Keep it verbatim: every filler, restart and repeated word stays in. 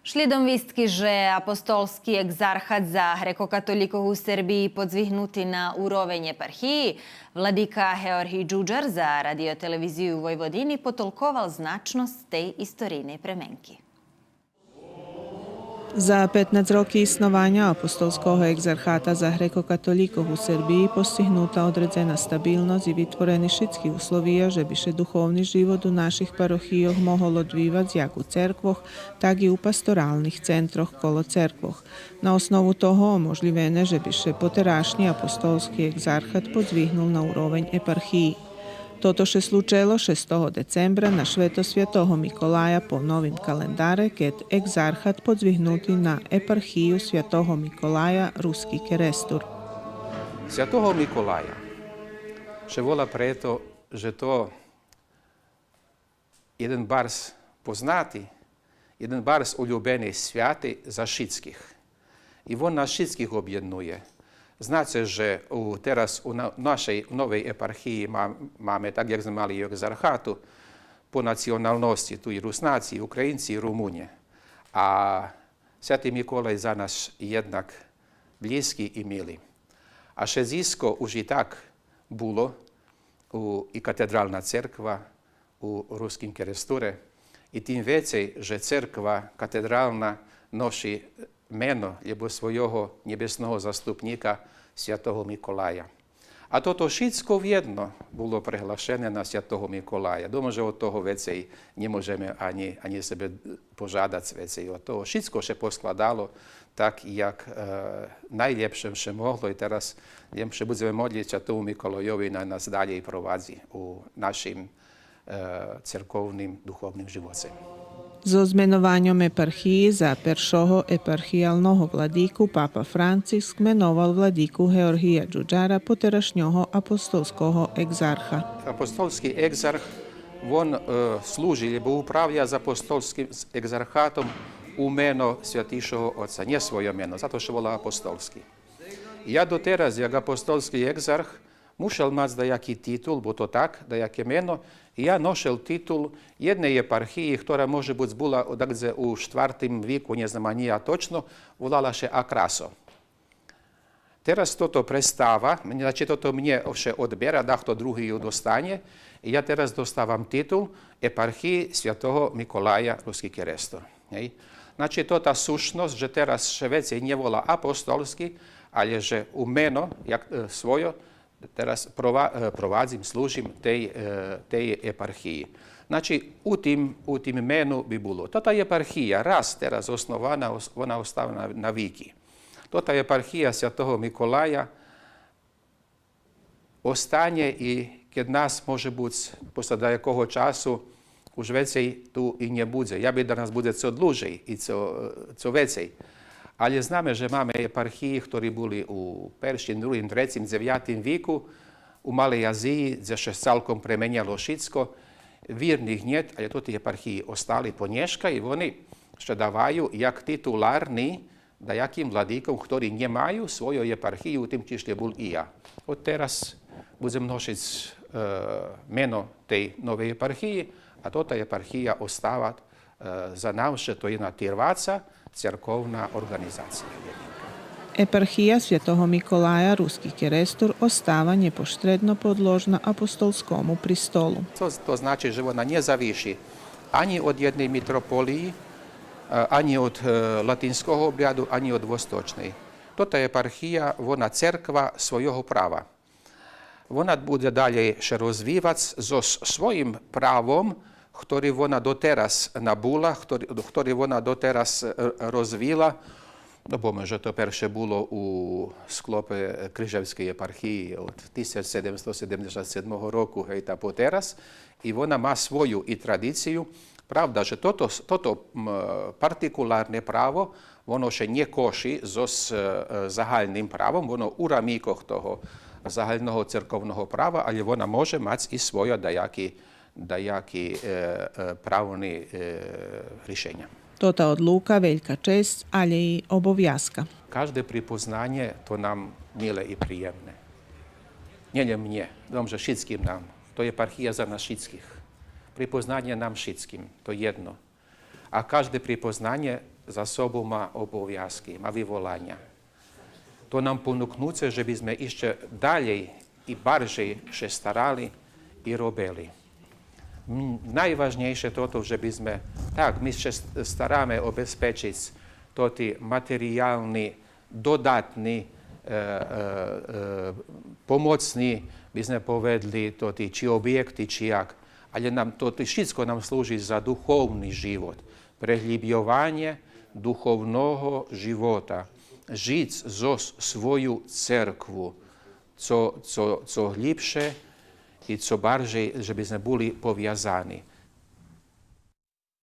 Шлїдом вистки же апостолски екзархат за грекокатолїкох у Сербиї подзвигнути на уровень епархиї, владика Георгий Джуджар за Радио-телевизию Войводини потолковал значносц тей историйней пременки. За петнац роки иснованя Апостолского екзархата за грекокатолїкох у Сербиї постигнута одредзена стабилносц и витворени шицки условия же би ше духовни живот у наших парохийох могол одвивац як у церквох, так и у пасторалних центрох коло церквох. На основу того оможлївене же би ше потерашнї апостолски екзархат подзвигнул на уровень епархиї. Тото ше случело шестого децембра на Швето Святого Миколая по новим календаре, кед екзархат подзвигнути на епархию Святого Миколая Руски Керестур. Святого Миколая ше вола прето же то єден барз познати, єден барз улюбени святи за шицких. И вон нас шицких обєднує. Знаце же у, тераз у на-, нашей, у новей епархиї ма-, маме, так як зме мали и у екзархату, по националносци, ту и Руснаци, и Українци, и Румунє. А Святи Миколай за нас єднак блїзки и мили. А шедзиско уж и так було у, и катедрална церква у Руским Керестуре, и тим вецей же церква катедрална ноши мено лєбо свойого нєбесного заступнїка святого Миколая. А тото шицко вєдно було преглашене на святого Миколая. Думам же од того вецей нє можеме анї, анї себе пожадац вецей од того. Шицко ше поскладало так, як, е, найлєпше ше могло, и тераз лєм ше будземе модлїц Святому Миколайови най нас далєй провадзи у нашим, е, церковним духовним живоце. Зоз менованьом епархиї за першого епархиялного владику папа Франциск меновал владику Георгия Джуджара, потерашнього апостолского екзарха. Апостолски екзарх, вон, е, служи, лєбо управя з апостолским, з екзархатом у мено Святишого Оца, нє свойо мено, зато ше вола апостолски. Я дотераз, як апостолски екзарх, мушел мац даяки титул, бо то так, даяке мено, и я ношел титул єдней єпархиї, хтора може буц була одакдзе у штвартим вику, нє знам анї я точно, волала ше Акрасо. Тераз тото престава, мнє, значи, тото мнє ше одбера, дахто други ю достанє, и я тераз доставам титул єпархиї святого Миколая Руски Керестур. Гей? Значи, то та сущносц, же тераз ше вецей нє вола апостолски, алє же у мено, як, е, свойо, тераз прова-, е, провадзим, служим тей, е, тей єпархиї. Значи, у тим, у тим мену би було. Тота єпархия раз тераз основана, ос-, вона остава на, на вики. Тота єпархия святого Миколая останє и кед нас, може буц, после даякого часу уж вецей ту и нє будзе. Я би да нас будзе цо длужей и цо, цо вецей. Алє знаме же маме єпархиї, хтори були у першим, другим, трецим, дзевятим вику, у Малей Азиї, дзе ше цалком пременяло шицко, вирних нєт, алє тоти єпархиї остали по нєшка и вони ше даваю як титуларни даяким владиком, хтори нємаю свойо єпархию, у тим числє бул и я. Од тераз будзем ношиц, е, мено тей новей єпархиї, а тота єпархия остава, е, за нас ше то єдна тирваца церковна орґанизация. Єпархия святого Миколая Руски Керестур остава нєпоштредно подложна апостолскому престолу. То, то значи же вона нє завиши анї од єдней митрополиї, е, анї од, е, латинского обряду, анї од восточней. Тота єпархия, вона церква свойого права. Вона будзе далєй ше розвивац зоз своїм правом, хтори вона дотераз набула, хтори, хтори вона дотераз, е, розвила. Но, бо же то перше було у склопе Крижевскей єпархиї од тисяч седемсто седемдзешат седмого року, гей, та потераз. И вона ма свою и традицию. Правда же тото, тото, м, партикуларне право, воно ше нє коши зоз, е, е, загальним правом, воно у рамикох того загального церковного права, алє вона може мац и свойо даяки, даяки, е, е, правни, е, ришеня. Тота одлука велька чесц, алє и обовязка. Кажде припознанє то нам миле и приємне. Нє лєм мнє, думам же шицким нам. То єпархия за нас шицких. Припознанє нам шицким, то єдно. А кажде припознанє За собу ма обовязки, ма виволаня. То нам понукнуце же би зме ище далєй и баржей ше старали и робели. М, найважнєйше тото же би зме, так, ми ше с-, стараме обезпечиц тоти материялни, додатни, е, е, е, помоцни, би зме поведли, тоти чи обєкти, чи як, але нам тоти шицко нам служи за духовни живот, преглїбйованє духовного живота, жиц зоз свою церкву, цо, цо, цо глїбше и цо баржей, же би зме були повязани.